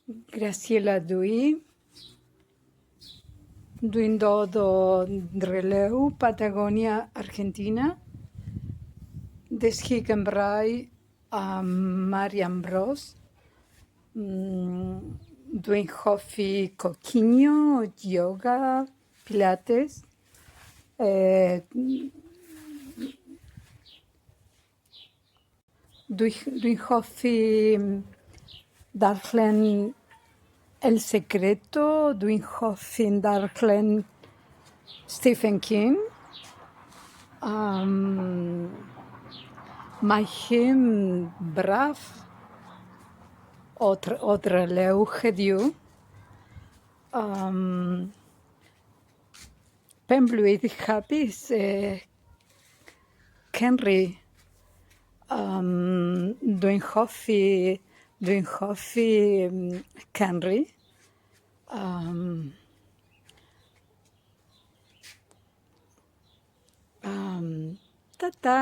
Graciela dw i. Dwi'n dod o Drelew, Patagonia, Argentina. Dysgu Cymraeg a Marian Bros. Dwi'n hoffi coginio, yoga, pilates. Dwi'n hoffi darllen El Secreto, dwi'n hoffi darllen Stephen King. Mae hi'n braf o o Trelew heddiw. Penblwydd hapus Cymru. Dwi'n hoffi dwi'n hoffi Cymru. Tata!